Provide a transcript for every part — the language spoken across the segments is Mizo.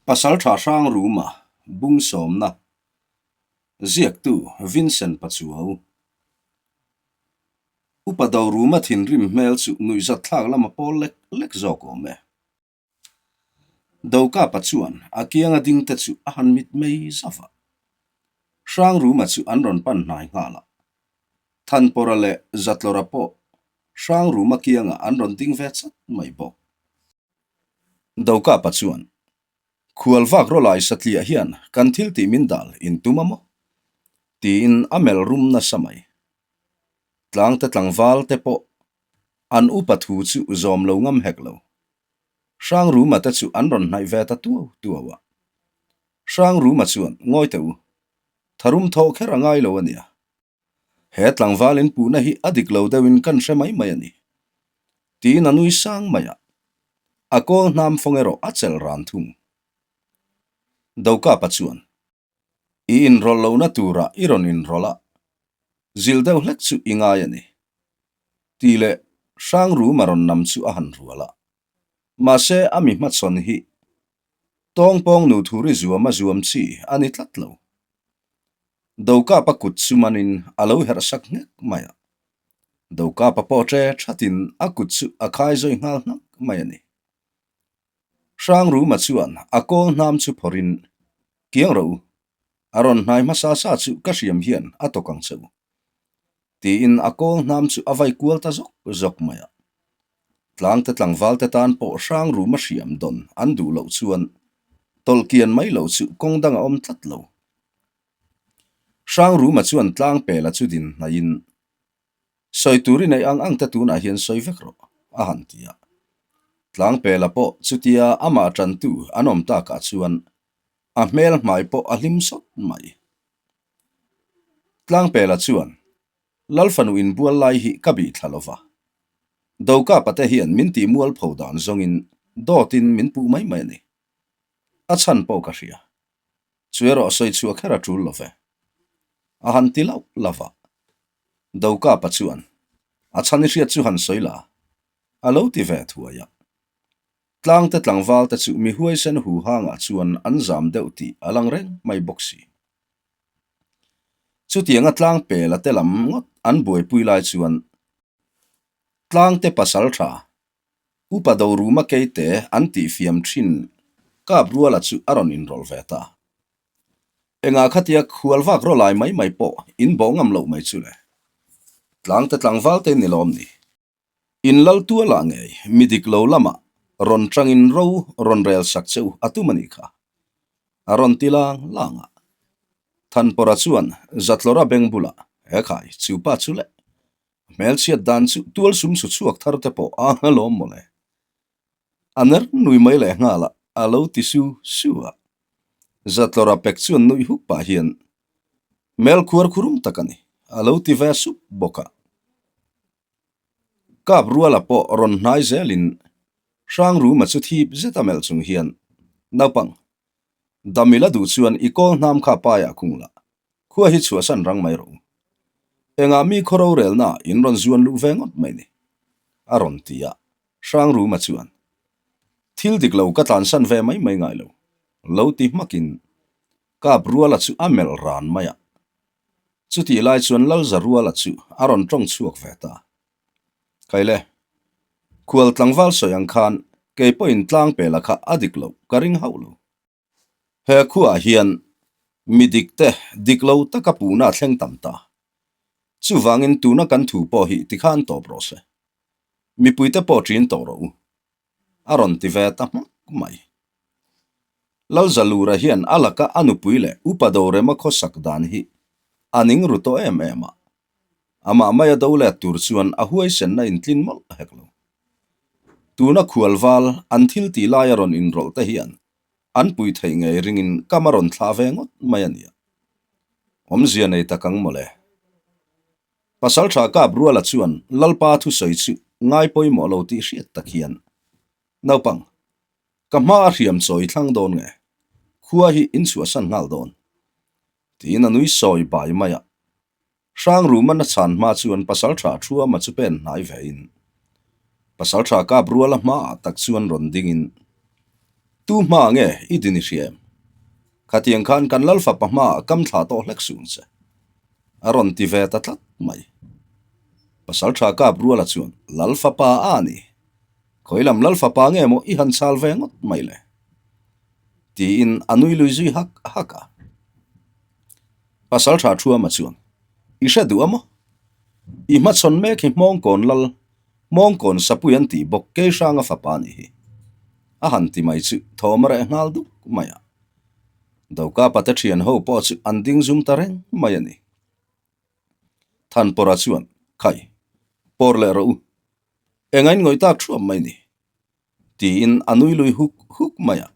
Pasaltha Hrangruma bung sawmna ziaktu Vincent Pachuau. Upa Doruma thinrim hmel chu nuihzat thlak lama pawl lek lek zawk awm e. Dokapa chuan a kianga ding te chu a han mit mai zauh a. Hrangruma chu an rawn pan hnai nghal a. Thanpawra leh Zatlawra pawh Hrangruma kiangah an rawn ding ve chat mai bawk. Dokapa chuan, Khual vak rawlai satliah hian kan thil tih min dal in tum a maw? tiin a melh rum nasa mai. Tlangte tlangval te pawh an upa thu chu zawm lo ngam hek lo. Hrangruma te chu an rawn hnaih ve ta tuau tuau a. Hrangruma chuan, Ngawi teh u, tharum thawh kher a ngai lo a nia. He tlangval in puhna hi a dik lo deuhin kan hre mai mai a ni. Tiin a nui sang mai a, a kawl hnam fawng erawh a chelh ran thung. Dokapa chuan, I inrawlh lohna turah i rawn inrawlh a, zilh deuh hlek chu i ngai a ni. Tih leh Hrangruma rawn nam chu a han rual a. Mahse a mi hmachhawn hi tawngpawng nu thuri zuam a zuam chi a ni tlat lo. Dokapa kut chu manin a lo herh sak nghek mai a. Dokapa pawh ṭe ṭhatin a kut chu a khai zawi nghal hnak mai a ni. Hrangruma chuan a kawl hnam chu phawrhin, Kiang rawh u, a rawn hnai hmasa sa chu ka hriam hian a tawk ang che u. Tiin a kawl hnam chu a vai kual ta zawk zawk mai a. Tlangte tlangvalte tan pawh Hrangruma hriam dawn an duh loh chuan tawlhkian mai loh chu kawng dang a awm tlat lo. Hrangruma chuan tlangpela chu din hnaihin, Sawi tur i neih ang ang te tunah hian sawi vek rawh, a han ti a. Tlangpela pawh chutia amah tantu an awm takah chuan a hmel hmai pawh a hlim sawt mai. Tlangpela chuan, Lalfanu inbual lai hi ka bih thla lova. Dokapa te hian min tih mualpho dan zawngin dawtin min puh mai mai a ni. A chhan pawh ka hria. Chu erawh sawi chhuah kher a tul lo ve. A han ti lauh lauh a. Dokapa chuan, A chhan i hriat chu han sawi la, a lo ti ve thuai a. Tlangte tlangvalte chu mi huaisen hu hangah chuan an zam deuh tih a lang reng mai bawk si. Chutianga tlang pela te lam ngawt an buaipui lai chuan Tlangte pasal tha, Upa Doruma Keite an tihfiam thin Kap Ruala chu a rawn inrawlh ve ta. Engah khatia khual vak rawlai mai mai pawh in bawh ngam loh mai chu le. Tlangte tlangvalte ni lawm ni. In lal tualah ngei mi dik lo lamah rawn tangin ro rawn rel sak che u a tum a nih kha. A rawn ti lang lang a. Thanpawra chuan Zatlawra beng bulah, He khai, chu pa chu le. A hmelchhiat dan chu tual sum su chhuak thar te pawh a ngalawm mawle. A ner nui mai leh nghal a, a lo ti su su a. Zatlawra pek chuan nuih huk pah hian, Hmel khuar khurum tak a ni, a lo ti ve sup bawk a. Kap ruala pawh rawn hnai zelin Hrangruma chu thip zet a melh chung hian, Naupang, Damila duh chuan i kawl hnam kha paiah khung la, khua hi chhuahsan rang mai rawh u. Engah mi khaw rorelna in rawn zuan luh ve ngawt mai ni? a rawn ti a, Hrangruma chuan, Thil dik lo ka tlansan ve mai mai ngai lo, lo ti hmakin Kap Ruala chu a melh ran mai a. Chutih lai chuan Lalza Ruala chu a rawn tawng chhuak ve ta. Kaile, khual tlangval sawi ang khan kei pawhin tlang pela kha a dik loh ka ring hauh lo. He khuaah hian mi dik te dik lo taka puhna a thleng tam ta. Chuvangin tuna kan thu pawh hi tikhan tawp rawh se. Mipuite pawh ṭin tawh rawh u. A rawn ti ve ta hmak mai. Lalzalura hian a laka a nupui leh Upa Dorema khawsak dan hi a ning ru tawh em em a. Amah maia do let tur chuan a huaisenna intlin mawlh hek lo. Tuna khualval an thil tih laia rawn inrawlh te hian an pui theih ngei ringin kam a rawn thlah ve ngawt mai a nia. Awmzia nei tak ang mawle. Pasaltha Kap Ruala chuan Lalpa thusawi chu ngai pawimawh lo tih hriat tak hian, Naupang, ka hma a hriam chawi thlang dawn nge? Khua hi in chhuahsan nghal dawn. Tiin a nui sawi bai mai a. Hrangruma na chhan hma chuan Pasaltha Thuama chu pen hnai vein Pasaltha Kap Ruala hmaah tak chuan rawn dingin. Tu hma nge i din i hria em? Khatiang khan kan lal fapa hmaah kam thlah tawh hlek suh ang che. A rawn ti ve ta tlat mai. Pasal tha kap ruala chuan lal fapa a ni. Khawi lam lal fapa nge maw i han chal ve ngawt mai le? Tiin a nui lui zui hak hak a. Pasal tha Thuama chuan, I hre duh a maw? I hmachhawn mek hi Hmawngkawn lal Hmawngkawn sapui an tih bawk kei hranga fapa nih hi. A han ti mai chu thawm a reh nghal duk mai a. Doka pate thian ho pawh chu an ding zum ta reng mai a ni. Thanpawra chuan, Khai, pawr leh rawh u. Engain ngawih tak thuam mai ni. Tiin a nui lui huk huk mai a.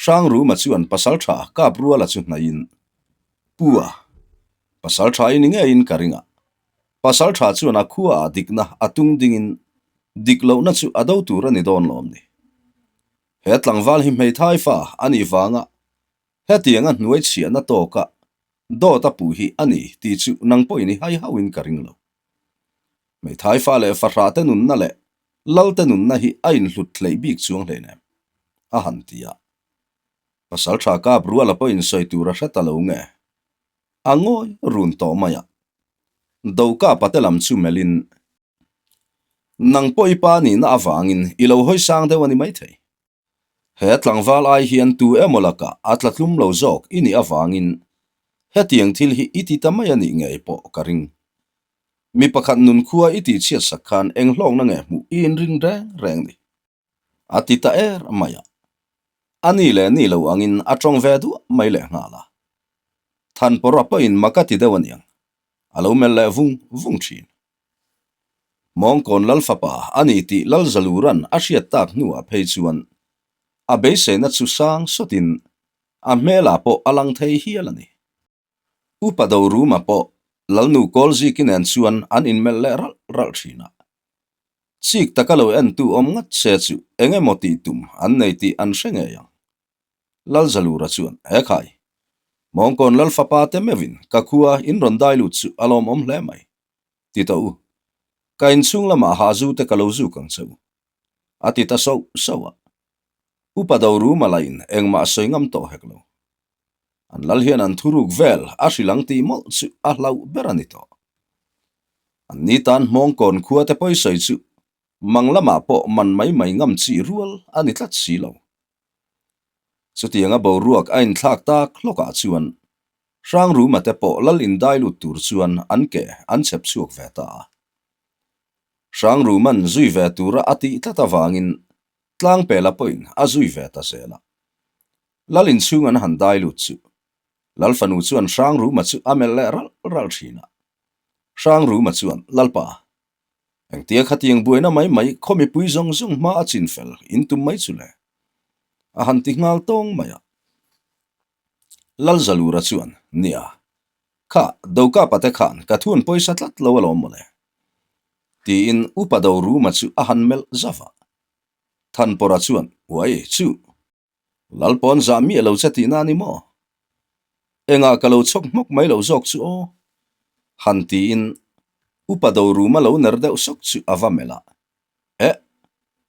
Hrangruma chuan pasal tha kap ruala chu hnaihin, Pu a, pasal tha i ni ngeiin ka ring a. Pasal tha chuan a khua ah dikna a tung dingin dik lohna chu a do tur a ni dawn lawm ni. He tlangval hi hmeithai fa a nih vanga hetianga hnuai chhiahna tawka dawt a puh hi a ni tih chu nang pawhin i hai hauhin ka ring lo. Hmeithai fa leh fahrah te nunna leh lal te nunna hi a inhlut hleih bik chuang hleinem, a han ti a. Pasal tha kap ruala pawhin sawi tur a hre ta lo nge? A ngawi run tawh mai a. Doka pate lam chu melhin, Nang pawh i pa nihna avangin i lo hawi sang deuh a ni maithei. He tlangval ai hian tu emaw lakah a tla tlum lo zawk i nih avangin hetiang thil hi i ti ta mai a nih ngei pawh ka ring. Mi pakhat nunkhua i tihchhiat sak khan eng hlawkna nge hmuh i inring reng reng ni? A ti ta er mai a. A ni leh ni lo angin a tawng ve duah mai leh nghal a. Thanpawrha pawhin mak a ti deuh aniang, a lo melh leh vung vung thin. Mawngkawn Lal fapa a ni tih Lal Zaluran a hriat tak hnuah phei chuan a beiseina chu sang sawtin a hmelah pawh a lang thei hial a ni. Upa Doruma pawh Lalnu Kawlziki nen chuan an inmelh leh ralh ralh thin a. Chik taka lo entu awm ngat se chu eng emaw tih tum an nei tih an hre ngei ang. Lalzalura chuan, He khai, Mawngkawn Lal fapa te meuhin ka khua in rawn dai lut chu a lawmawm hle mai. Ti tawh u, ka inchhung lamah hazu te ka lo zuk ang che u. A ti ta sauh sauh a. Upa Doruma lahin engmah sawi ngam tawh hek lo. An lal hian an thuruk vel a hrilh ang tih mawlh chu a hlauh ber a ni tawh. An ni tan Hmawngkawn khua te pawisawi chu mang lamah pawh man mai mai ngam chi rual a ni tlat si lo. Chutianga boruak a inthlak tak hlawkah chuan Hrangruma te pawh lal indai lut tur chuan an ke an chhep chhuak ve ta a. Hrangruma'n zui ve tura a tih tlat avangin Tlangpela pawhin a zui ve ta zel a. Lal inchhung an han dai lut chu Lal fanu chuan Hrangruma chu a melh leh ralh ralh thin a. Hrangruma chuan, Lalpa, engtia khatiang buaina mai mai khaw mipui zawng zawng hma a chin fel in tum mai chu le? A han ti nghal tawng mai a. Lal Zalura chuan, Nia, kha Doka pate khan ka thu an pawisa tlat lo alawm mawle. Tiin Upa Doruma chu a han melh zauh a. Thanpawrha chuan, Uai, chu! Lalpawn zah miah lo che tihna a ni maw? Engah ka lo chhawk hmawk mai lo zawk chu aw? Han tiin Upa Doruma lo ner deuh sawk chu a va melh a. Eh!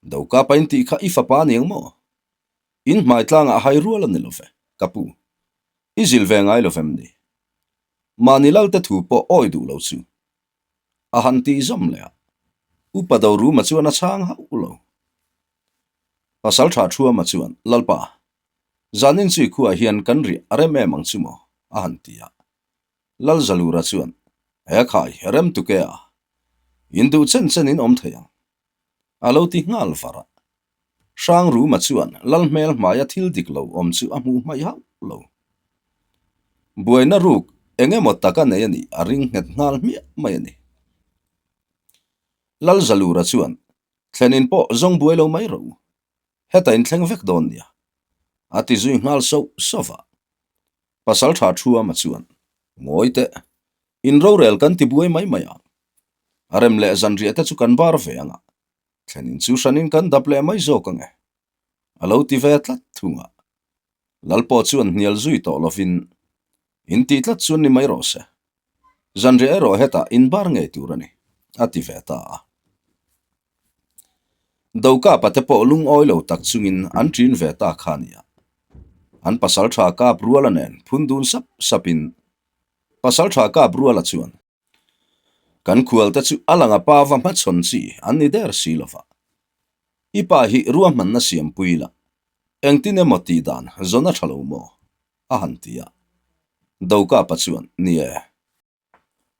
Dokapa in tih kha i fapa a niang maw? In hmai tlangah hai rual a ni lo ve, ka pu. I zil ve ngai lo vem ni? Mahni Lalte thu pawh awi duh lo chu. A han tih zawm leh a, Upa Doruma chuan a chhang hauh lo. Pasal tha Thuama chuan, Lalpa, zanin chui khuaah hian kan riah a rem em ang chu maw? a han ti a. Lalzalura chuan, He khai, rem tuk e a. In duh chen chen in awm thei ang. A lo ti nghal var a. Hrangruma chuan Lal hmel hmaia thil dik lo awm chu a hmuh hmaih hauh lo. Buaina ruk eng emaw tak a nei a nih a ring nghet nghal hmiah mai a ni. Lalzalura chuan, Thlenin pawh zawng buai lo mai rawh u. Heta in thleng vek dawn nia. A ti zui nghal sauh sauh a. Pasal tha Thuama chuan, Ngawi teh, in rorel kan ti buai mai mai ang. A rem leh zanriah te chu kan bar ve ang a, thlenin chu hranin kan dap leh mai zawk ang e. A lo ti ve tlat thung a. Lal pawh chuan hnial zui tawh lovin, In tih tlat chuan ni mai rawh se. Zanriah erawh hetah in bar ngei tur a ni, a ti ve ta a. Dokapa te pawh lungawi lo tak chungin an ṭin ve ta kha a nia. An pasalṭha kap ruala nen phun dun sap sapin pasalṭha kap ruala chuan kan khualte chu a langa pa va hmachhawn chi an ni der si lova. I pa hi ruahmanna siampui la, engtin emaw tih dan zawn a ṭha lo maw? a han ti a. Dokapa chuan, Ni e.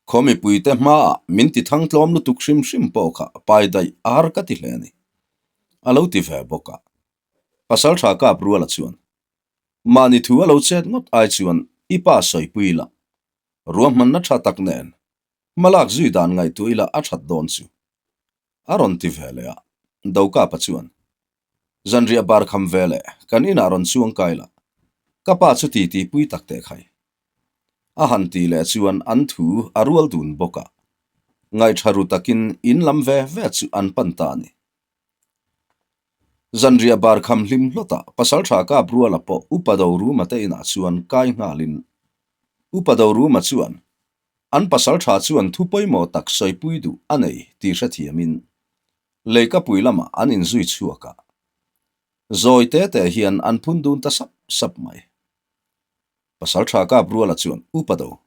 Khaw mipuite hmaah min ti thang tlawm lutuk hrim hrim pawh kha pai daih a har ka ti hle a ni, a lo ti ve bawk a. Pasaltha kap ruala chuan, Mahni thu a lo chet ngawt ai chuan i pa sawipui la, ruahmanna tha tak nen hmalak zui dan ngaihtuah ila a that dawn chu, a rawn ti ve leh a. Dokapa chuan, Zanriah bar kham ve leh kan inah rawn chuang kai la, ka pa chu titi pui tak teh khai. A han tih leh chuan an thu a rual dun bawk a, ngaihṭha ru takin in lam ve ve chu an pan ta a ni. Zanriah bar kham hlim hlawtah Pasalṭha Kap Ruala pawh Upa Doruma te inah chuan kai nghalin Upa Doruma chuan an pasalṭha chuan thu pawimawh tak sawipui duh a nei tih hrethiamin Leikapui lamah an inzui chhuak a, zawi te te hian an phun dun ta sap sap mai. Pasalṭha kap ruala chuan Upa do.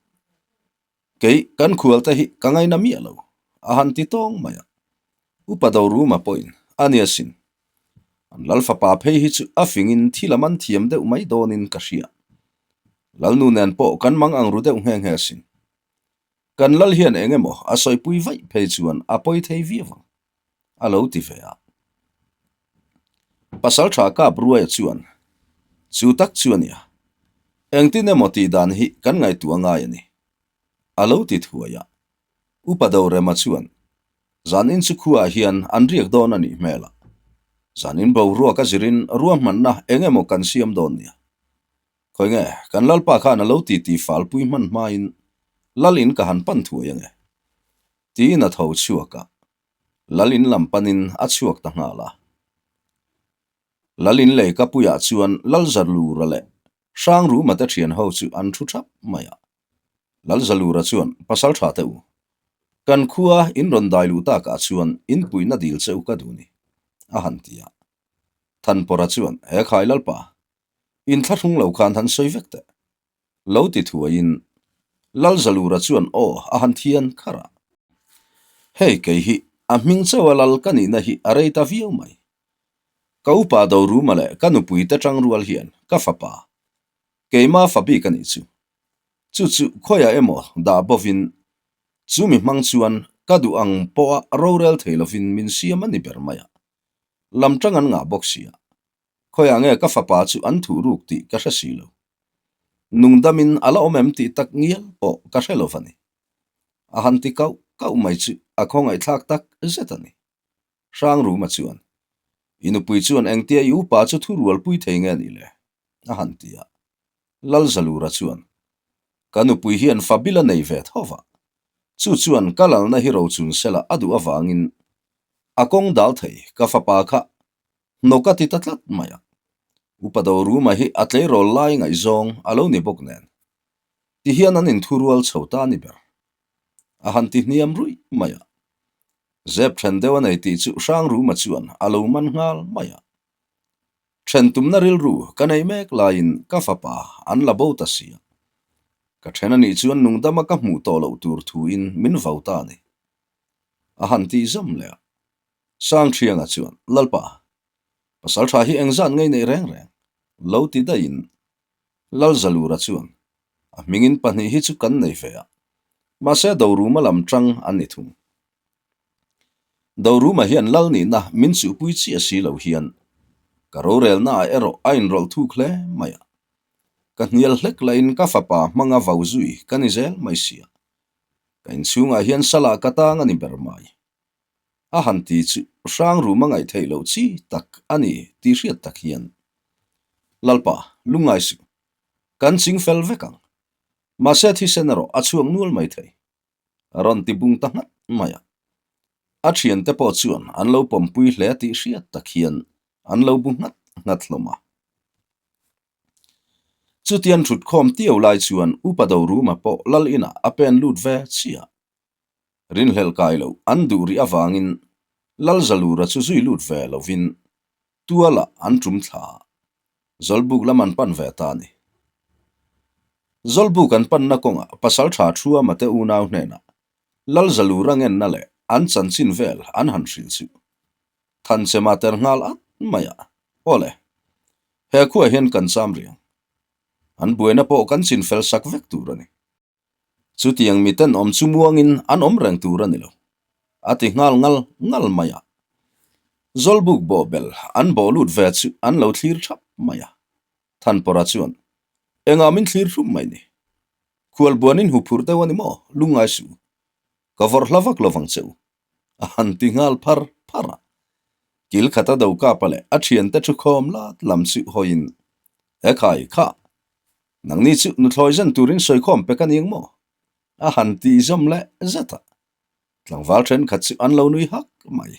Kei kan khualte hi ka ngaina miah lo, a han ti tawng mai a. Upa do ruma pawhin a nia sin. An lal fapa phei hi chu a fingin thil a man thiam deuh mai dawnin ka hria. Lalnu nen pawh kan mang ang ru deuh nghe nghe sin. Kan lal hian eng emaw a sawipui vaih phei chuan a pawi thei viau ang, a lo ti ve a. Pasalṭha kap ruaia chuan, Chu tak chu a nia, engtin emaw tih dan hi kan ngaihtuah ngai a ni, a lo ti thuai a. Upa Dorema chuan, Zanin chu khuaah hian an riak dawn a nih hmel a, zanin boruak a zirin ruahmanna eng emaw kan siam dawn nia, Khawi nge, kan Lalpa khan a lo ti ti falpui hman hmain Lal in ka han pan thuai ange. Tiin a tho chhuak a, Lal in lam panin a chhuak ta nghal a. Lal in lei kapuiah chuan Lalzalura leh Hrangruma te thian ho chu an thu thap mai a. Lalzalura chuan, Pasal tha teh u, kan khua in rawn dai luh takah chuan in puihna dil che u ka duh ni, a han ti a. Thanpawra chuan, He khai Lalpa, Inthlahrung lo khan han sawi vek teh. Lo ti thuaiin Lalzalura chuan aw a han thian kharh a. Hei kei hi a hming chauha lal ka nihna hi a rei ta viau mai. Ka upa Doruma leh ka nupui te tang rual hian ka fapa, keima fa bik a nih chu. Chu chu khawiah emaw dah bovin chu mi hmang chuan ka duh ang pawha rorel thei lovin min siam a ni ber mai a. Lam tang an ngah bawk sia. Khawiah nge ka fapa chu an thuh ruk tih ka hre si lo. Nungdamin a la awm em tih tak ngial pawh ka hre lo va ni. A han ti kauh kauh mai chu a khawngaihthlak tak zet a ni. Hrangruma chuan, I nupui chuan engtia i upa chu thu rualpui thei nge ni le? a han ti a. Lalzalura chuan, Ka nupui hian fa bil a nei ve tho va. Chu chuan ka lalna hi rochun sela a duh avangin a kawng dal thei ka fapa kha Hnawk a ti ta tlat mai a. Upa Doruma hi a tleirawl lai ngaihzawng a lo ni bawk nen. Ti hian an inthurual chho ta a ni ber. A han ti hniam ruih mai a. Zep then deuh a nei tih chu Hrangruma chuan a lo man nghal mai a. Then tumna rilru ka nei mek laiin ka fapa an la bo ta si a. Ka then a nih chuan nungdama ka hmuh tawh loh tur thuin min vau ta a ni. A han tih zawm leh a. Sangthianga chuan, Lalpa, pasal tha hi engzat ngei neih reng reng? Lo ti daihin Lalzalura chuan, A hmingin pahnih hi chu kan nei ve a, mahse Doruma lam tang an ni thung. Doruma hian Lal nihna min chuhpui chiah si lo hian ka rorelnaah erawh a inrawlh thuk hle mai a. Ka hnial hlek lahin ka fapa hmanga vau zui ka ni zel mai sia. Ka inchhungah hian salah ka tang a ni ber mai. A han ti chu Hrangruma ngaih theih loh chi tak a ni tih hriat tak hian, Lalpa, lungngai suh. Kan ching fel vek ang. Mahse thisen erawh a chhuak nual mai thei. A rawn ti bung ta nghat mai a. A thiante pawh chuan an lo pawmpui hle tih hriat tak hian an lo bu nghat nghat hlawm a. Chutian thutkhawm tiau lai chuan Upa Doruma pawh lal inah a pen lut ve chiah. Rinhlelh kai loh an duh rih avangin. Lalzalura chu zui lut ve lovin tualah an tum thla a, Zawlbuk lam an pan ve ta a ni. Zawlbuk an panna kawngah Pasaltha Thuama te unau hnenah Lalzalura ngenna leh an chanchin vel an han hrilh chu Thanchema ter nghal at mai a, Awle, he khuaah hian kan cham riang. An buaina pawh kan chinfel sak vek tur a ni. Chutiang miten awm chu muangin an awm reng tur a ni lo, a ti nghal ngal ngal mai a. Zawlbuk bawhbel an bawh lut ve chu an lo thlir thap mai a. Thanpawra chuan, Engah min thlir hrum mai ni? Khualbuanin hu phur deuh a ni maw? Lungngai suh. Ka vawrh hla vak lovang che u. A han ti nghal phar phar a. Kil khata do kapa leh a thiante thu khawm lat lam chu hawiin, He khai kha, nangni chu nuthlawi zan turin sawikhawm pe ka ni ang maw? A han ti zawm leh zet a. Tlangval thenkhat chu an lo nui hak mai.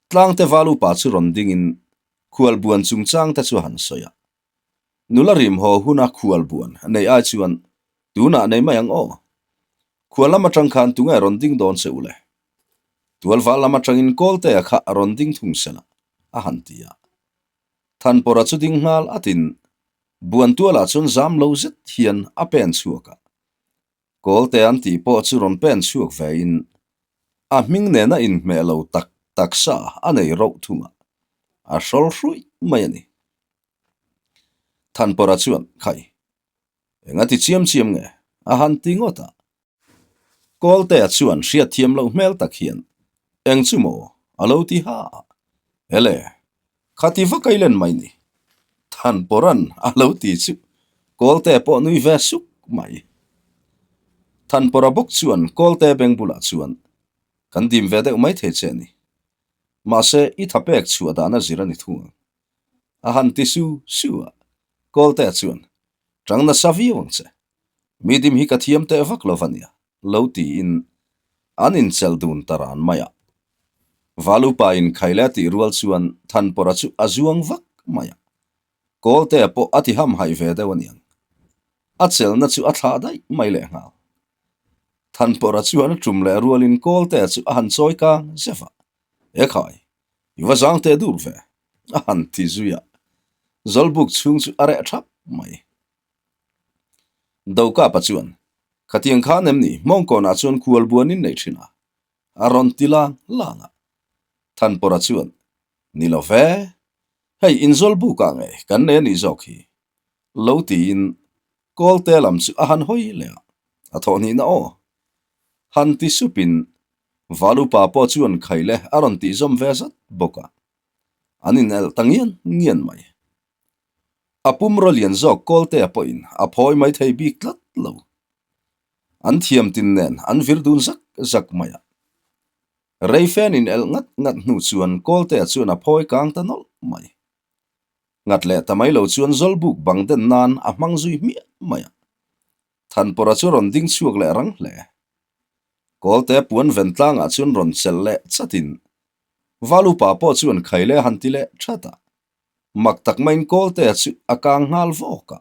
Tlangte val upa chu rawn dingin khualbuan chungchangte chu a han sawi a. Nula rim haw huna khual buan nei ai chuan tunah nei mai ang aw. Khual lam atang khan tunge rawn ding dawn che u le? Tualval lam atangin Kawltea kha a rawn ding thung sela, a han ti a. Thanpawra chu ding nghal atin buan tualah chuan zam lo zet hian a pen chhuak a. Kawlte an tih pawh chu rawn pen chhuak vein a hming nena inhmeh lo tak taksa a nei rauh thung a, a hrawl hruih mai a ni. Thanpawra chuan, Khai, enga ti chiam chiam nge? a han ti ngawt a. Kawltea chuan hriatthiam loh hmel tak hian, Eng chu maw? a lo ti ha a. Ele, khati va kai len mai ni. Thanpawra'n a lo ti chu Kawltea pawh nui ve suk mai. Thanpawra bawk chuan Kawltea beng bulah chuan, Kan dim ve deuh mai thei che a ni. Mahse, i tha pek chhuah dana zir a ni thung ang. A han ti su su a, Kawltea chuan, Tang nasa viau ang che. Mi dim hi ka thiam teh vak lo va nia, lo tiin an inchelh dun ta ran mai a. Valupa in khaile a tih rual chuan Thanpawra chu a zuang vak mai a. Kawltea pawh a ti hamhaih ve deuh aniang. A chelhna chu a thlah daih mai lehnghal. Thanpawra chuan a tum leh rualin Kawltea chu a han chawi kang zeuh a, Ekhai, i va zang teh dur ve, a han ti zui a. Zawlbuk chhung chu a reh thap mai. Dokapa chuan, Khatiang khan em ni, Hmawngkawnah chuan khual buanin nei thin a, a rawn ti lang lang a. Thanpawra chuan, Ni lo ve, hei inzawlbukah ngei kan nei a nih zawk hi, lo tiin Kawlte lam chu a han hawi leh a, a thawh hnihna aw. Han ti supin Valupa pawh chuan khaile a rawn tih zawm ve zat bawk a, an inelh ta ngian ngian mai. A pumraw lian zawk Kawltea pawhin a phawi mai thei bik tlat lo. An thiam tin nen an vir dun zak zak mai a. Reifen inelh ngat ngat hnu chuan Kawltea chuan a phawi kang ta nawlh mai. Ngat leh ta mai lo chuan Zawlbuk bang den nan a hmang zui hmiah mai a. Thanpawra chu rawn ding chhuak leh rang hle. Kawlte puan ven tlangah chuan rawn chelh leh chatin Valupa pawh chuan khai leh han ti leh that a. Mak tak maiin Kawltea chu a kang nghal vawk a.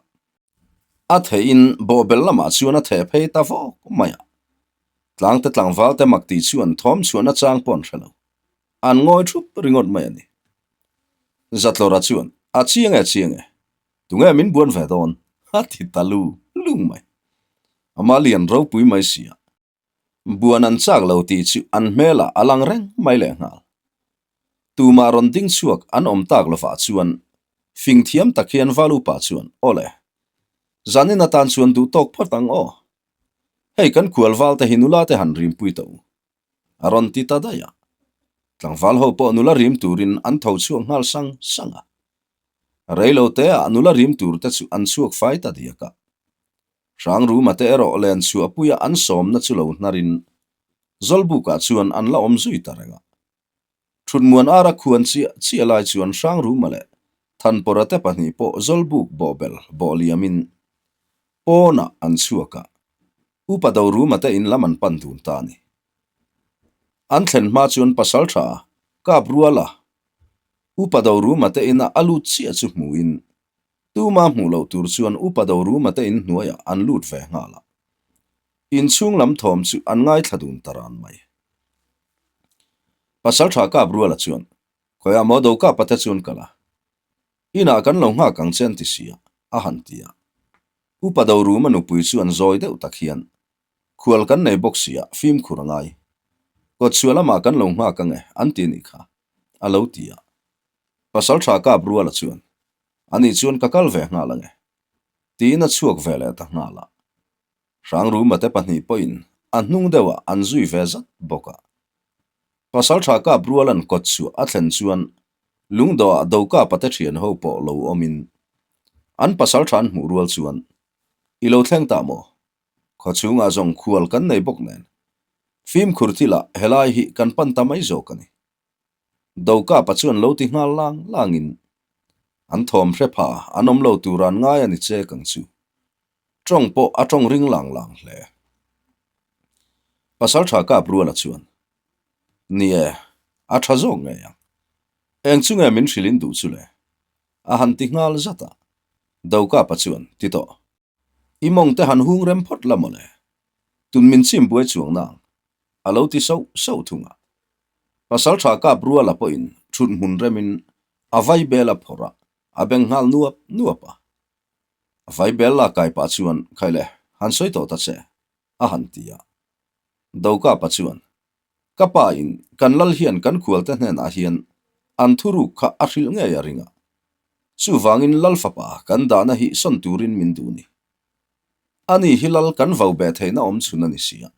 A theihin bawhbel lamah chuan a theh phei ta vawk mai a. Tlangte tlangvalte mak tih chuan thawm chhuahna chang pawh an hre lo. An ngawi thup ringawt mai a ni. Zatlawra chuan, A chiang e, chiang e. Tunge min buan ve dawn? A ti ta lu lung mai. Amah lian ropui mai si a. Buan an chak lo tih chu an hmelah a lang reng mai lehnghal. Tumah rawn ding chhuak an awm tak lovah chuan fing thiam tak hian Valupa chuan, Awle, zanin atan chuan duh tawk phawt ang aw. Hei kan khual val te hi nula te han rimpui tawh u. A rawn ti ta daih a. Tlangval ho pawh nula rim turin an tho chhuak nghal sang sang a. Reilo teah nula rim tur te chu an chhuak fai ta diak a. Hrangruma te erawh len chhuahpuia an sawmna chu lo hnarin Zawlbukah chuan an la awm zui ta reng a. Thutmuan ara khuan chiah chiah lai chuan Hrangruma leh Thanpawra te pahnih pawh Zawlbuk bawhbel bawh liamin pawnah an chhuak a, Upa Doruma te in lam an pan dun ta a ni. An thlen hma chuan Pasaltha kap ruala Upa Doruma te ina a lut chiah chu hmuin Tuma hmuh loh tur chuan Upa Doruma te in hnuaiah an lut ve nghal a. Inchhung lam thawm chu an ngaithla dun ta ran mai. Pasalṭha kap ruala chuan, Khawiah maw do kap ate chuan kal a? Inah kan lo nghak ang che an ti si a, a han ti a. Upa do ruma nupui chu an zawi deuh tak hian, Khual kan nei bawk si a, fimkhur a ngai. Kawtchhuah lamah kan lo nghak ang e, an ti nih kha, a lo ti a. Pasalṭha kap ruala chuan, Anih chuan ka kal ve nghal ang e, tiin a chhuak ve leh ta nghal a. Hrangruma te pahnih pawhin a hnung deuhah an zui ve zat bawk a. Pasalṭha kap rualan kawt chhuah a thlen chuan lungdawhah Dokapa te ṭhian ho pawh lo awmin an pasalṭha an hmuh rual chuan, I lo thleng ta maw? Khaw chhungah zawng khual kan nei bawk nen. Fimkhur thilah helai hi kan pan ta mai zawk a ni. Dokapa chuan lo ti nghal lang langin an thawm hre pha an awm lo tur an ngai a ni che kang chu. Tawng pawh a tawng ring lang lang hle. Pasaltha kap ruala chuan, Ni e, a tha zawk ngei ang. Eng chu nge min hrilhin duh chu le? A han ti nghal zat a. Dokapa chuan, Ti tawh. I mawng te han hung rem phawt la mawle. Tun min chim buai chuang nang. A lo ti sauh sauh thung a. Pasaltha kap ruala pawhin thut hmun remin a vaibel a phawrh a, a beng nghal nuap nuap a. A vaibel la kai pah chuan, Khaile, han sawi tawh ta che, a han ti a. Dokapa chuan, Ka pa in kan lal hian kan khualte hnenah hian an thuruk kha a hrilh ngei a ring a. Chuvangin lal fapa kan dahna hi sawn turin min duh ni. Ani hi lal kan vau beh theihna awm chhun a ni si a.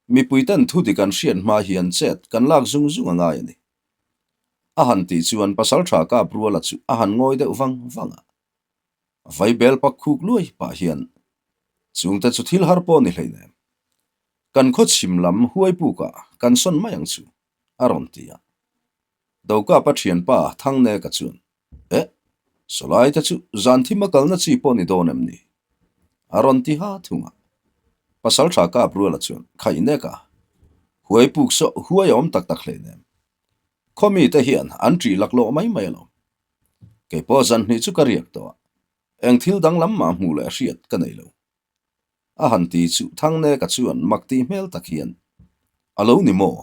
Mipuiten thu dik an hriat hma hian chet kan lak zung zung a ngai a ni. A han tih chuan Pasaltha Kap Ruala chu a han ngawi deuh vang vang a. Vaibel pak khuk luai pah hian chungte chu thil har pawh ni hleinem. Kan khaw chhim lam huai pukah kan sawn mai ang chu, a rawn ti a. Dokapa thianpa Thangneka chuan, Eh, sawlai te chu zan thim a kalna chi pawh ni dawn em ni? A rawn ti ha thung a. Pasaltha Kap Ruala chuan, Khaineka, huai puk saw huai a awm tak tak hleinem. Khaw mite hian an ṭih laklawh mai mai alawm. Kei pawh zan hnih chu ka riak tawh a, eng thil danglam mah hmuh leh hriat ka nei lo. A han ti chu Thangneka chuan mak tih hmel tak hian, A lo ni maw?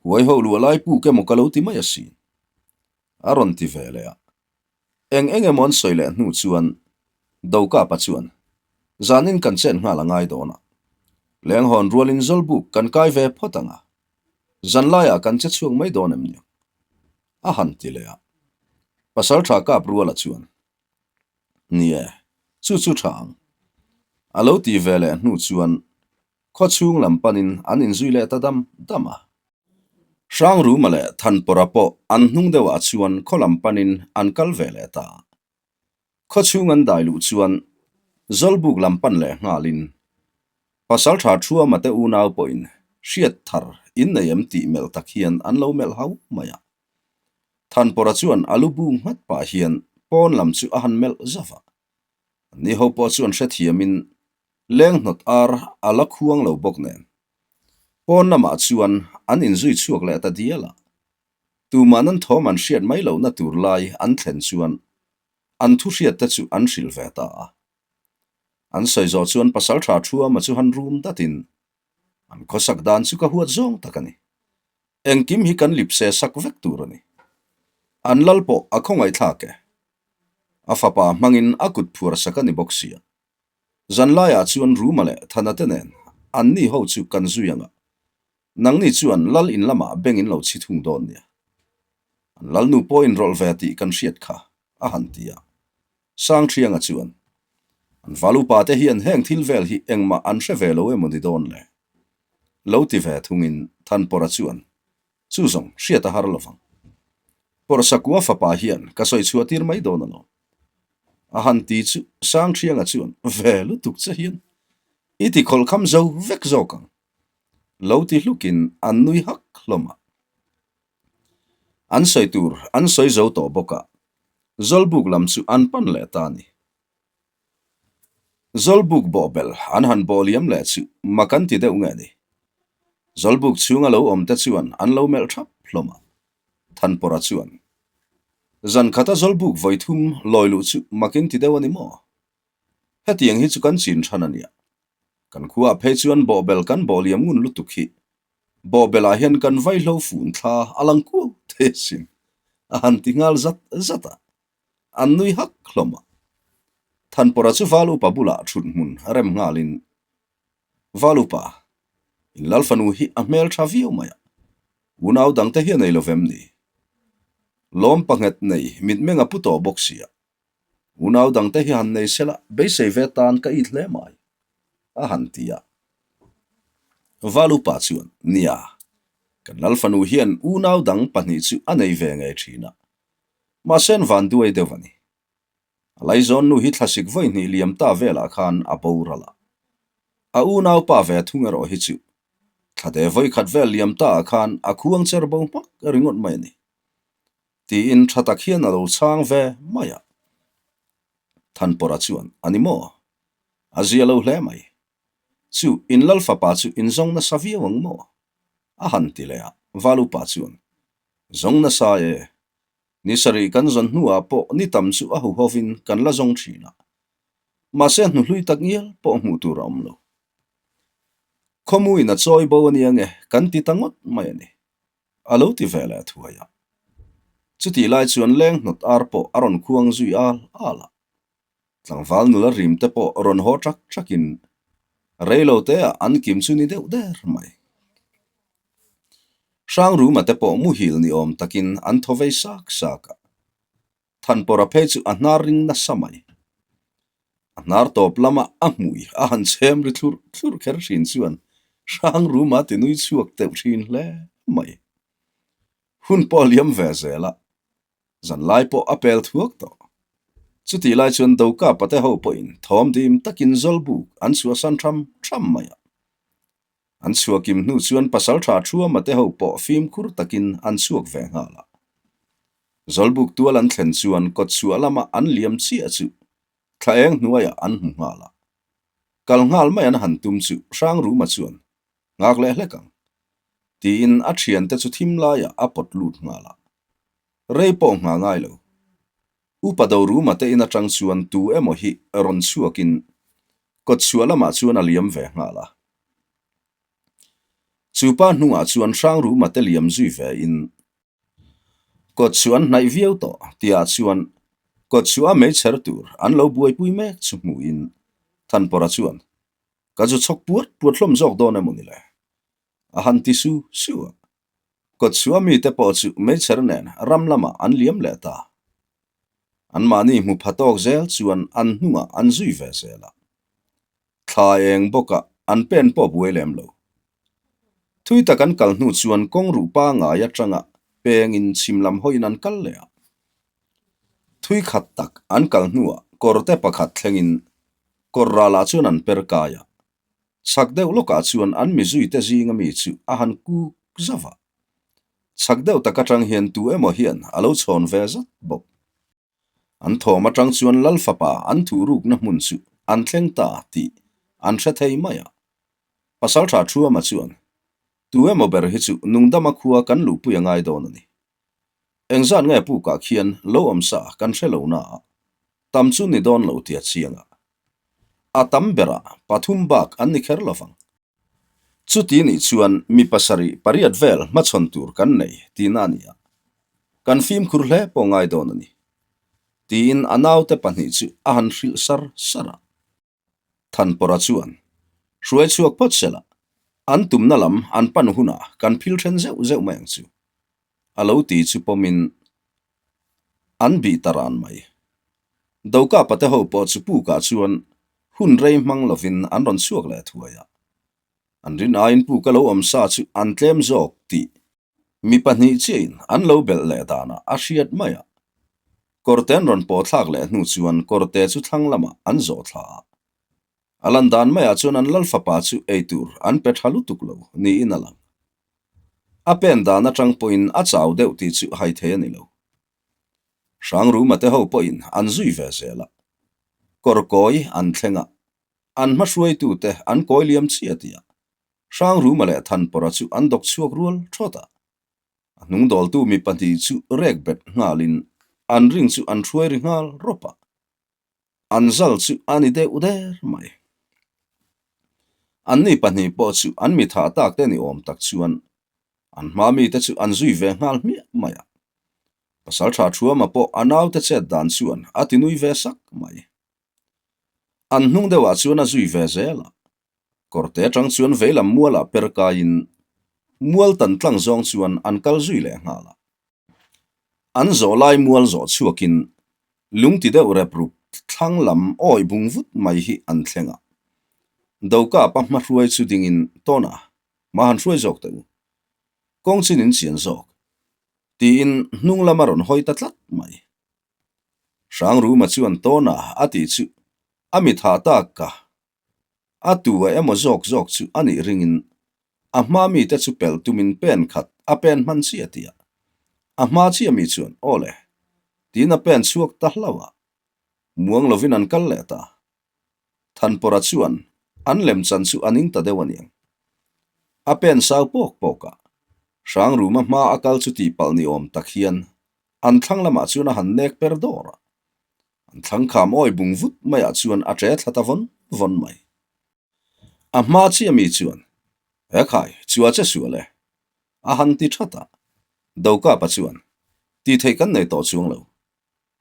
Huai ho luah lai puk emaw ka lo ti mai asin. A rawn ti ve leh a. Eng eng emaw an sawi leh hnu chuan Dokapa chuan, Zanin kan chen nghal a ngai dawn a. Lenghawn rualin Zawlbuk kan kai ve phawt ang a. Zan laiah kan che chhuak mai dawn em ni? A han ti leh a. Pasaltha kap ruala chuan, Ni e, chu chu tha ang. A lo ti ve leh hnu chuan khaw chhung lam panin an inzui leh ta dam dam a. Hrangruma leh Thanpawrha pawh an hnung deuhah chuan khaw lam panin an kal ve leh ta. Khaw chhung an dai luh chuan Zawlbuk lam pan leh nghalin Pasaltha Thuama te unau pawhin hriat thar in nei em tih melh tak hian an lo melh hau mai a. Thanpawrha chuan a lu bu nghat pah hian pawn lam chu a han melh zauh a. Ni ho pawh chuan hrethiamin leng hnawt ar a la khuang lo bawk nen pawn lamah chuan an inzui chhuak leh ta dial a. Tuman an thawm an hriat mai lohna tur lai an thlen chuan an thu hriat te chu an hrilh ve ta a. An sawi zawh chuan Pasaltha Thuama chu han rum datin an khawsak dan chu ka huat zawng tak a ni. Engkim hi kan lipse sak vek tur a ni. An lal pawh a khawngaihthlak e. A fapa hmangin a kut phuar sak a ni bawk sia. Zanlaiah chuan Ruma leh Thana te nen anni ho chu kan zui ang a. Nangni chuan lal in lamah beng in lo chhi thung dawn nia. An lalnu pawh in rawlh ve tih kan hriat kha, a han ti a. Sangthianga chuan, An val upa te hian heng thil vel hi engmah an hre ve lo emaw ni dawn le? Lo ti ve thungin Thanpawrha chuan, Chu zawng hriat a har lovang. Pawrhsakua fapa hian ka sawi chhuah tir mai dawn alawm. A han ti chu Sangthianga chuan, Ve lutuk che hian i ti khawlhkham zo vek zawk ang. Lo ti hlukin an nui hak hlawm a. An sawi tur an sawi zo tawh bawk a, Zawlbuk lam chu an pan leh ta a ni. Zawlbuk bawhbel an han bawh liam leh chu mak an ti deuh nge ni. Zawlbuk chhunga lo awm te chuan an lo melh thap hlawm a. Thanpawrha chuan, Zan khata Zawlbuk vawi thum lawi luh chu mak in ti deuh a ni maw? Hetiang hi chu kan chin than a nia. Kan khuaah phei chuan bawhbel kan bawh liam ngun lutuk hi. Bawhbelah hian kan vaihlo fun thla a lang kuau thei asin, a han ti nghal zat zat a. An nui hak hlawm a. Thanpawrha chu Val Upa bulah thut hmun rem nghalin, Val Upa, in Lal fanu hi a hmel tha viau mai a, unau dangte hi a nei lo vem ni? Lawm panghet nei mitmeng a pu tawh bawk si a, Unau dangte hi han nei sela beisei ve tan ka it hle mai, a han ti a. Val upa chuan, Nia, kan Lal fanu hian unau dang pahnih chu a nei ve ngei thin a, mahse an van duai deuh a ni. A laizawn nu hi thlasik vawi hnih liam ta velah khan a boral a. A unau pa ve thung erawh hi chu thlate vawi khat vel liam ta ah khan a khuang cher bo hmak ringawt mai a ni. Tiin tha tak hian a lo chhang ve mai a. Thanpawrha chuan, A ni maw? A zia lo hle mai. Chu, in lal fapa chu in zawng nasa viau ang maw? A han ti leh a, Valupa chuan, Zawng nasa e. Ni sarih kan zawn hnuah pawh ni tam chu a huhovin kan la zawng thin a. Mahse hnuhlui tak ngial pawh hmuh tur a awm lo. Khawmuin a chawi bo a nia nge kan ti ta ngawt mai a ni. A lo ti ve leh thuai a. Chutih lai chuan leng hnawt ar pawh a rawn khuang zui al al a. Tlangval nula rim te pawh rawn haw ṭak ṭakin rei lo te ah an kim chu ni deuh der mai. Hrangruma te pawh muhil ni awm takin an thaw vei sak sak a. Thanpawrha phei chu a hnar ring nasa mai. A hnar tawp lama a hmui a han chhem ri thlurh thlurh kher thin chuan Hrangruma ti nui chhuak teuh thin hle mai. Hun pawh a liam ve zel a, zanlai pawh a pel thuak tawh. Chutih lai chuan Doka pate ho pawhin thawm dim takin Zawlbuk an chhuahsan tham tham mai a. An chhuahkim hnu chuan pasaltha Thuama te ho pawh fimkhur takin an chhuak ve nghal a. Zawlbuk tual an thlen chuan kawtchhuah lama an liam chiah chu thla eng hnuaiah an hmu nghal a. Kal nghal mai an han tum chu Hrangruma chuan nghak leh hlek ang tiin a thiante chu thim laiah a pawt lut nghal a. Rei pawh nghah ngai lo. Upa Doruma te in atang chuan tu emaw hi rawn chhuakin kawtchhuah lamah chuan a liam ve nghal a. Chu pa hnungah chuan Hrangruma te liam zui ve in kawtchhuah an hnaih viau tawh tihah chuan kawtchhuah a meichher tur an lo buaipui mek chu hmuhin Thanpawrha chuan, Ka zu chhawk puat puat hlawm zawk dawn emaw ni le? A han ti su su a. Kawtchhuah mite pawh chu meichher nen ram lamah an liam leh ta. Anmahni hmu pha tawk zel chuan an hnungah an zui ve zel a. Thla eng bawkah an pen pawh buai lem lo. Thui tak an kal hnu chuan kawng ruh pangngai atanga pengin chhim lam hawiin an kal leh a. Thui khat tak an kal hnuah kawrte pakhat thlengin kawr ralah chuan an per kai a. Chhak deuh lawkah chuan an mizuite zinga mi chu a han kuk zauh a. Chhak deuh tak atang hian tu emaw hian a lo chhawn ve zat bawk. An thawm atang chuan Lal fapa an thuhrukna hmun chu an thleng ta tih an hre thei mai a. Pasaltha Thuama chuan, Tu emaw ber hi chu nungdama khua kan luhpui a ngai dawn a ni. Engzat nge pukah khian lo awm sa kan hre lo na a, tam chu ni dawn lo tia chiang a. A tam berah pathum bak an ni kher lovang. Chuti nih chuan mi pasarih pariat vel hmachhawn tur kan nei tihna a ni a, kan fimkhur hle pawh ngai dawn a ni, tiin a naute pahnih chu a han hrilh sar sar a. Thanpawrha chuan, Hruai chhuak phawt sela, an tumna lam an pan hunah kan phil then zeuh zeuh mai ang chu, a lo ti chu pawmin an bih ta ran mai. Doka pate ho pawh chu pukah chuan hun rei hmang lovin an rawn chhuak leh thuai a. An rin aiin puka lo awm sa chu an tlem zawk tih mi pahnih chiahin an lo belh leh danah a hriat mai a. Kawrte an rawn pawh thlak leh hnu chuan kawrte chu thlang lamah an zawh thla a. A lan dan maiah chuan an lal fapa chu ei tur an pe tha lutuk lo niin a lang. A pen dan atang pawhin a chau deuh tih chu hai thei a ni lo. Hrangruma te ho pawhin an zui ve zel a. Kawr kawi an thleng a, an hmahruaitute an kawi liam chiah tih a, Hrangruma leh Thanpawrha chu an dawk chhuak rual thawt a. A hnungdawltu mi pahnih chu rek bet nghalin an ring chu an hruai ri nghal rawp a. An zal chu a ni deuh der mai. Anni pahnih pawh chu an mi thah tak te ni awm tak chuan. An hma mite chu an zui ve nghal hmiah mai a. Pasalṭha Thuama pawh a naute chet dan chuan a ti nui ve sak mai. An hnung deuhah chuan a zui ve zel a. Kawrte atang chuan veilam mualah per kaiin mual tan tlang zawng chuan an kal zui leh nghal a. An zawh lai mual zawh chhuakin lung ti deuh rep rup thlang lam awi bung vut mai hi an thleng a. Dokapa hmahruai chu dingin Tawna hma han hruai zawk teh u. Kawng chin in chian zawk. Tiin hnung lam a rawn hawi ta tlat mai. Hrangruma chuan Tawna a tih chu a mit hah tak ka. A tu a emaw zawk zawk chu a nih ringin a hma mite chu pelh tumin pen khat a pen hman chiah tih a, a hma chiah mi chuan aw le tiin a pen chhuak ta hlauh a, muang lovin an kal leh ta. Thanpawrha chuan an lemchan chu a ning ta deuh a niang. A pen sau pawk pawk a, Hrangruma hma a kal chu tihpalh ni awm tak hian an thlang lamah chuan a han nek per dawr a. An thlang kham awi bung vut maiah chuan a ṭe thla ta vawn vawn mai. A hma chiah mi chuan, He khai, chua che sual e. A han ti that a. Dokapa chuan, Tih theih kan nei tawh chuang lo.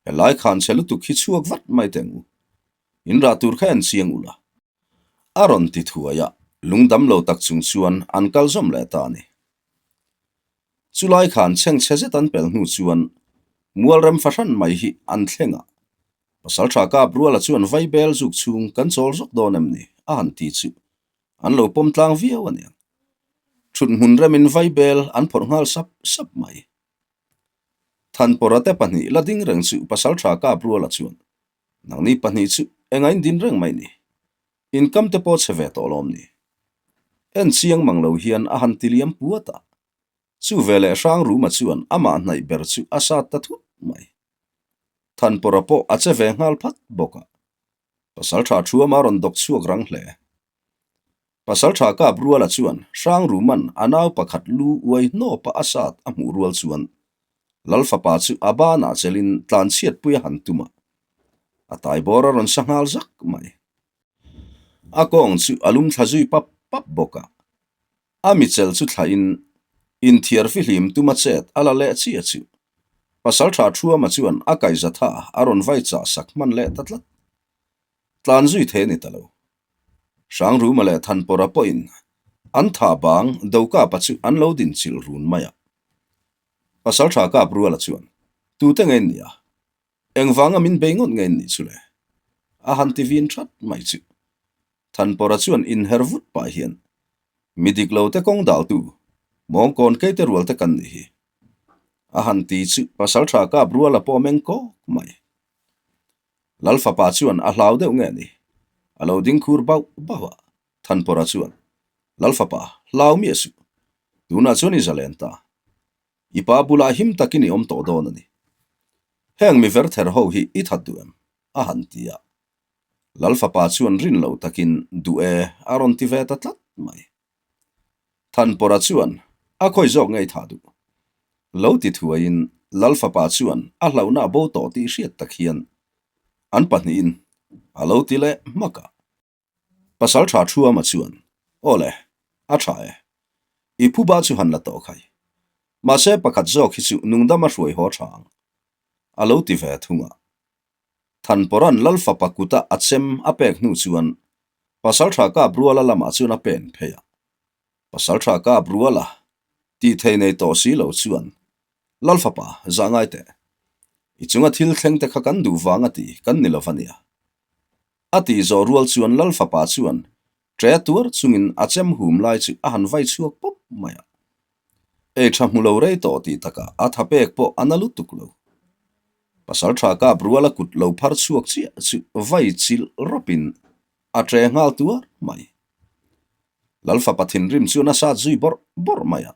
Helai khan chhe lutuk hi chhuak vat mai teh ang u. In rah tur kha en chiang ula. A rawn ti thuai a, lungdam lo tak chung chuan an kal zawm leh ta a ni. Chulai khan chhengchhe zet an pel hnu chuan Mualrem fahran mai hi an thleng a, Pasaltha Kap Ruala chuan vaibel zuk chhung kan chawl zawk dawn em ni? a han ti chu an lo pawm tlang viau a niang. Thut hmun remin vaibel an phawrh nghal sap sap mai. Thanpawrha te pahnih la ding reng chu Pasaltha Kap Ruala chuan Nangni pahnih chu engain din reng mai ni? Inkam te pawh chhe ve tawh lawm ni? En chiang mang lo hian a han ti liam puat a. Chu veleh Hrangruma chuan amah hnaih ber chu a sat ta thut mai. Thanpawrha pawh a che ve nghal phat bawk a. Pasaltha Thuama rawn dawk chhuak rang hle. Pasaltha Kap Ruala chuan Hrangruman a nau pakhat lu uai hnawpa a sat a hmuh rual chuan Lal fapa chu a banah chelin tlanchhiatpui a han tum a. A taibawr a rawn sa nghal zak mai. A kawng chu a lum thla zui pap pap bawk a. A michel chu thlahin inthiar fihlim tuma chet a la leh chiah chu Pasaltha Thuama chuan a kaihzatha a rawn vai chah sak hman leh ta tlat. Tlan zui thei a ni ta lo. Hrangruma leh Thanpawrha pawhin an tha bang Dokapa chu an lo din chilh run mai a. Pasaltha Kap Ruala chuan, Tute nge in nih a? Engvanga min bei ngawt nge in nih chu le? A han ti vin that mai chu. Thanpawrha chuan inher vut pah hian, Mi dik lo te kawng daltu, mawngkawn keite rual te kan nih hi. A han ti chu Pasaltha Kap Ruala pawh a meng kawk mai. Lal fapa chuan a hlau deuh nge ni? A lo ding khur bauh bauh a, Thanpawrha chuan, Lal fapa, hlau miah suh. Tunah chuan i zalen ta. I pa bulah him takin i awm tawh dawn a ni. Heng mi ver ther ho hi i that duh em? a han ti a. Lal fapa chuan rin lo takin duh e a rawn ti ve ta tlat mai. Thanpawrha chuan a khawi zawk ngei thah duh. Lo ti thuaiin Lal fapa chuan a hlauhna a bo tawh tih hriat tak hian an pahnihin a lo ti leh hmak a. Pasaltha Thuama chuan, Aw le, a tha e. I phuba chu han la tawh khai. Mahse pakhat zawk hi chu nungdam a hruai haw tha ang. A lo ti ve thung a. Thanpawrha'n Lal fapa kuta a chem a pek hnu chuan Pasaltha Kap Ruala lamah chuan a pen phei a. Pasaltha Kap Ruala tih thei nei tawh si lo chuan Lal fapa zah ngai teh. I chunga thil thleng te kha kan duh vang a ti kan ni lo va nia. A tih zawh rual chuan Lal fapa chuan ṭe tuar chungin a chem hum lai chu a han vai chhuak pawp mai a. Ei tha hmu lo rei tawh tih takah a tha pek pawh a na lutuk lo. Pasal tha kap ruala kut lo phar chhuak chiah chu vai chilh rawpin a ṭe nghal tuar mai. Lal fapa thinrim chuan a sat zui bawrh bawrh mai a.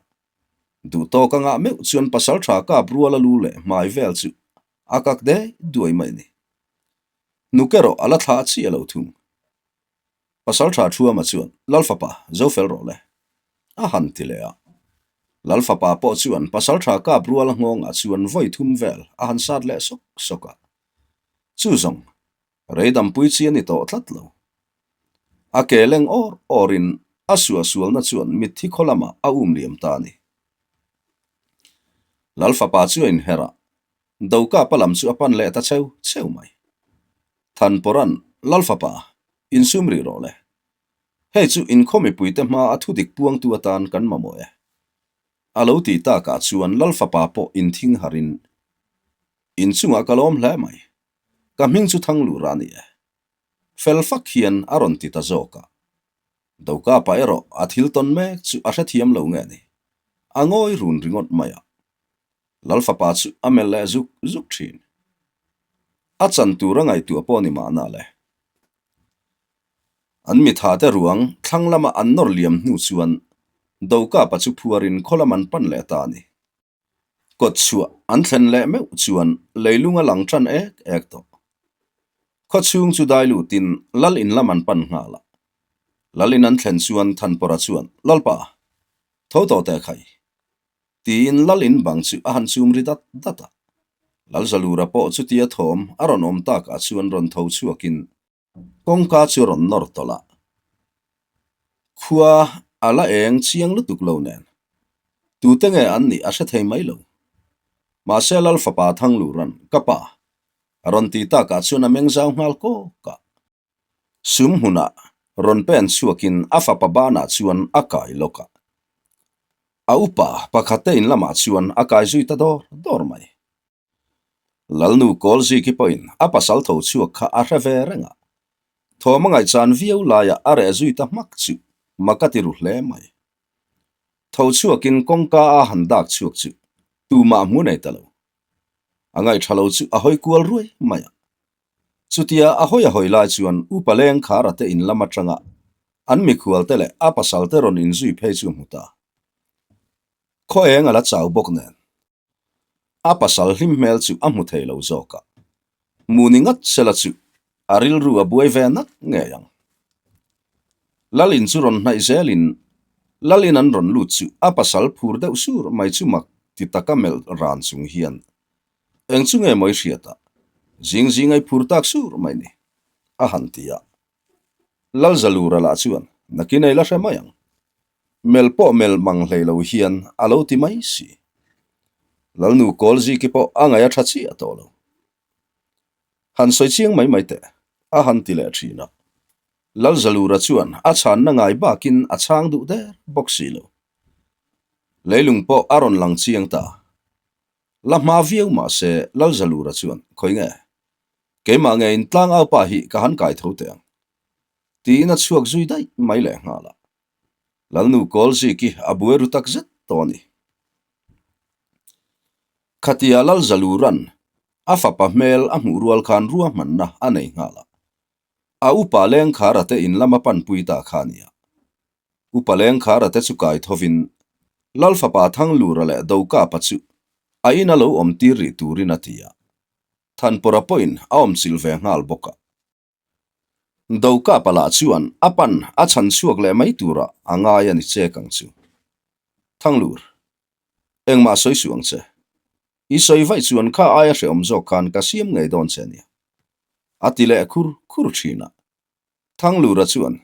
Duh tawk anga meuh chuan pasal tha kap ruala lu leh hmai vel chu a kak dei duai mai a ni. Nuk erawh a la thlah chiah lo thung. Pasalṭha Thuama chuan, Lal fapa, zo fel rawh le. A han ti leh a. Lal fapa pawh chuan Pasalṭha kap ruala nghawngah chuan vawi thum vel a han sat leh sawk sawk a. Chu zawng, rei dampui chi a ni tawh tlat lo. A ke leng awr awrin a suahsualna chuan mitthi khaw lamah a um liam ta a ni. Lal fapa chu a inher a, Dokapa lam chu a pan leh ta cheu cheu mai. Thanpawra'n, Lal fapa, insum rih rawh le. Hei chu inkhaw mipuite hma a thudik puangtu atan kan mamawh e. A lo tih takah chuan Lal fapa pawh inthing harin, Inchungah ka lawm hle mai. Ka hming chu Thanglura a ni e. Fel fak hian a rawn ti ta zawk a. Dokapa erawh a thil tawn mek chu a hrethiam lo nge ni. A ngawi run ringawt mai a. Lal fapa chu a melh leh zuk zuk thin. A chan tur a ngaihtuah pawh ni mahna le. An mithate ruang thlang lama an nawr liam hnu chuan Dokapa chu phuarin khaw lam an pan leh ta a ni. Kawt chhuah an thlen leh meuh chuan leilung a lang tan ek ek tawh. Khaw chhung chu dai lutin Lal in lam an pan nghal a. Lal in an thlen chuan Thanpawra chuan, Lalpa, tho tawh teh khai. Tiin Lal in bang chu a han chum ri dat dat a. Lalzalura pawh chutia thawm a rawn awm takah chuan rawn tho chhuakin Kawngka chu rawn nawr tawlh a, khua a la eng chiang lutuk lo nen tute nge an nih a hre thei mai lo. Mahse Lal fapa Thanglura'n ka pa a rawn ti takah chuan a meng zau nghal kawk a. Sum hmunah rawn pen chhuakin a fapa banah chuan a kai lawk a. A upa pakhat te in lamah chuan a kai zui ta dawr dawr mai. Lalnu Kawlziki pawhin a pasal tho chhuak kha a hre ve reng a, thawm a ngaihchan viau laia a reh zui ta hmak chu mak a ti ru hle mai. Tho chhuakin kawngka a han dak chhuak chu tumah hmu nei ta lo. A ngaihṭha lo chu a hawi kual ruai mai a. Chutia a hawi a hawi lai chuan Upa Lengkhara te in lam aṭanga an mikhualte leh a pasalte rawn inzui phei chu hmu ta. Khaw eng a la chau bawk nen. A pasal hlim hmel chu a hmu thei lo zawk a, hmu ni ngat sela chu a rilru a buai ve nak ngei ang. Lalin chu rawn hnaih zelin Lalin an rawn lut chu a pasal phur deuh sur mai chu mak ti taka melh ran chung hian eng chu nge mawi hriat a, zing zing ai phur tak sur mai ni, a han ti a. Lalzalura lah chuan nakin ei la hre mai ang. Mel pawh mel mang hlei lo hian a lo ti mai si. Lalnu Kawlziki pawh a ngaih a tha chiah tawh lo. Han sawi chiang mai mai teh, a han ti leh thin a. Lalzalura chuan a chhanna ngai bakin a chhang duh der bawk si lo. Leilung pawh a rawn lang chiang ta. La hma viau mah se Lalzalura chuan, Khawi nge? Keimah ngeiin tlangaupa hi ka han kai tho teh ang. Tiin a chhuak zui daih mai leh nghal a. Lalnu Kawlziki a buai ru tak zet tawh a ni. Khatia Lalzaluran a fapa hmel a hmuh rual khan ruahmanna a nei nghal a. A upa Lengkhara te in lama panpui ta kha a ni a. Upa Lengkhara te chu kai thovin Lal fapa Thanglura leh Dokapa chu a ina lo awm tir rih turin a ti a. Thanpawra pawhin a awmchilh ve nghal bawk a. Dokapa lah chuan a pan a chhan chhuak leh mai turah a ngai a ni chek ang chu. Thanglur, engmah sawi suh ang che. I sawi vaih chuan kha aia hrehawm zawk khan ka siam ngei dawn che nia. A ti leh khur khur thin a. Thanglura chuan,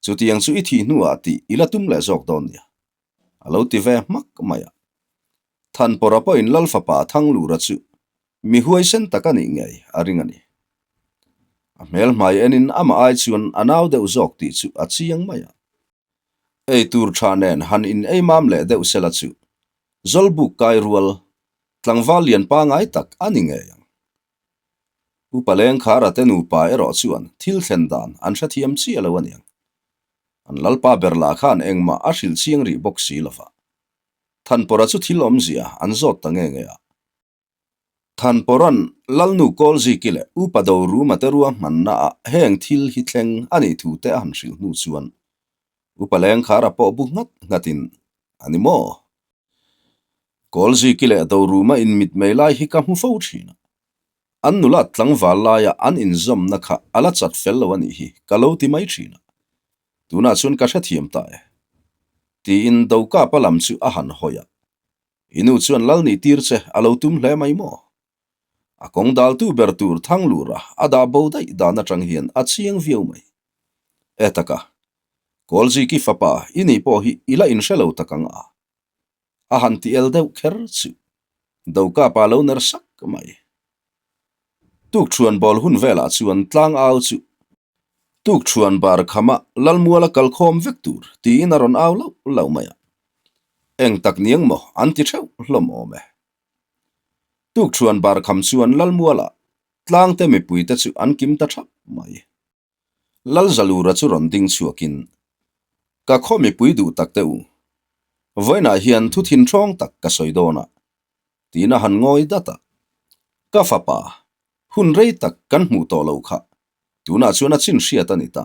Chutiang chu i thih hnuah tih i la tum leh zawk dawn nia. A lo ti ve hmak mai a. Thanpawra pawhin Lal fapa Thanglura chu mi huaisen tak a nih ngei a ring a ni. A hmel hmai enin amah ai chuan a nau deuh zawk tih chu a chiang mai a. Ei tur tha nen han in ei mam leh deuh sela chu Zawlbuk kai rual tlangval lian pangai tak a ni ngei ang. Upa Lengkhara te nupa erawh chuan thil thlen dan an hrethiam chiah lo a niang. An lalpa ber lah khan engmah a hrilh chiang rih bawk si lova. Thanpawra chu thil awmzia an zawt ta nge nge a. Thanpawra'n Lalnu Kawlziki leh Upa Doruma te ruahmanna ah heng thil hi thleng a nih thu te a han hrilh hnu chuan Upa Lengkhara pawh bu nghat nghatin, A ni maw? Kawlziki leh Doruma inmitmei lai hi ka hmu fo thin a. An nula tlangval laia an inzawmna kha a la chat fel lo a nih hi ka lo ti mai thin a. Tunah chuan ka hrethiam ta e. Tiin Dokapa lam chu a han hawi a. I nu chuan lal nih tir che a lo tum hle mai maw? A kawng daltu ber tur Thanglura a dah bo daih dan atang hian a chiang viau mai. E taka, Kawlziki fapa i nih pawh hi i la inhre lo tak ang a. A han ti el deuh kher chu. Dokapa lo ner sak mai. Tukṭhuan bawl hun velah chuan tlang au chu Tukṭhuan bar khama Lalmuala kal khawm vek tur tiin a rawn au lauh lauh mai a. Eng tak niang maw an ti theuh hlawm awm e. Tukṭhuan bar kham chuan Lalmuala tlangte mipuite chu an kim ta thap mai. Lalzalura chu rawn ding chhuakin, Ka khaw mipui duh tak teh u, vawiinah hian thu thinhrawng tak ka sawi dawn a, tiin a han ngawi dat a. Ka fapa, hun rei tak kan hmuh tawh lo kha, tunah chuan a chin hriat a ni ta,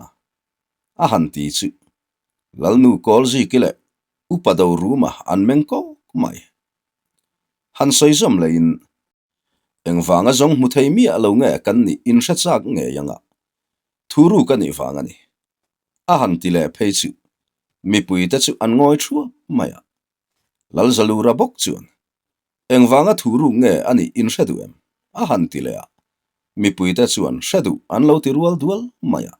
a han ti chu. Lalnu Kawlziki leh Upa Doruma an meng kawk mai. Han sawi zawm lehin, Engvanga zawng hmu thei miah lo nge kan nih inhre chak ngei anga thu ruk a nih vang a ni. A han ti leh phei chu mipuite chu an ngawi thuap mai a. Lalzalura bawk chuan, Engvanga thu ruk nge a nih inhre duh em? a han ti leh a. Mipuite chuan hre duh an lo ti rual dual mai a.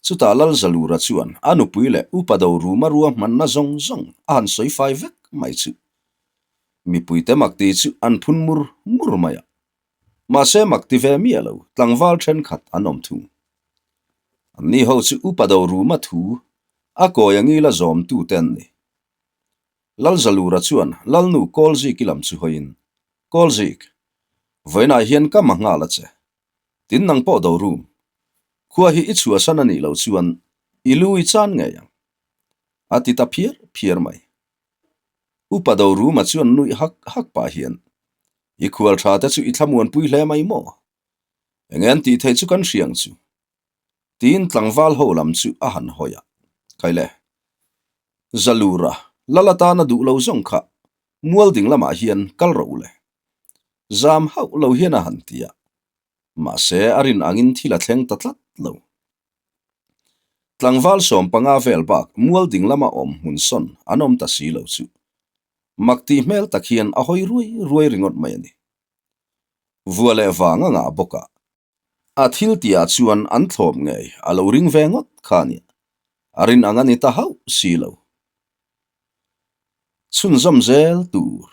Chutah Lalzalura chuan a nupui leh upa do ruma ruahmanna zawng zawng a han sawi fai vek mai chu. Mipuite mak ti chu an phun mur mur mai a. Mahse mak ti ve miah lo tlangval thenkhat an awm thung. Anni ho chu upa do ruma thu a kawi a ngila zawmtute an ni. Lalzalura chuan Lalnu Kawlziki lam chu hawiin, Kawlzik, vawiinah hian ka ma nghal a che. Tin nang pawh do rum. Khua hi i chhuahsan a nih loh chuan i lu i chan ngei ang. A ti ta phiar phiar mai. Upa do ruma chuan nuih hak hak pah hian, I khual tha te chu i thlamuanpui hle mai maw? Enge an tih theih chu kan hria ang chu. Tiin tlangval ho lam chu a han hawi a. Khaile, Zalura, lal atana duh lo zawng kha mual ding lamah hian kal rawh u le. Zam hauh lo hian a han ti a, mahse a rin angin thil a thleng ta tlat lo. Tlangval 15 vel bak mual ding lama awm hmun sawn an awm ta si lo chu mak tih hmel tak hian a hawi ruai ruai ringawt mai a ni. Vua leh vang a ngah bawk a, a thil tihah chuan an thlawp ngei a lo ring ve ngawt kha a nia, a rin ang a ni ta hauh si lo. Chhunzawm zel tur.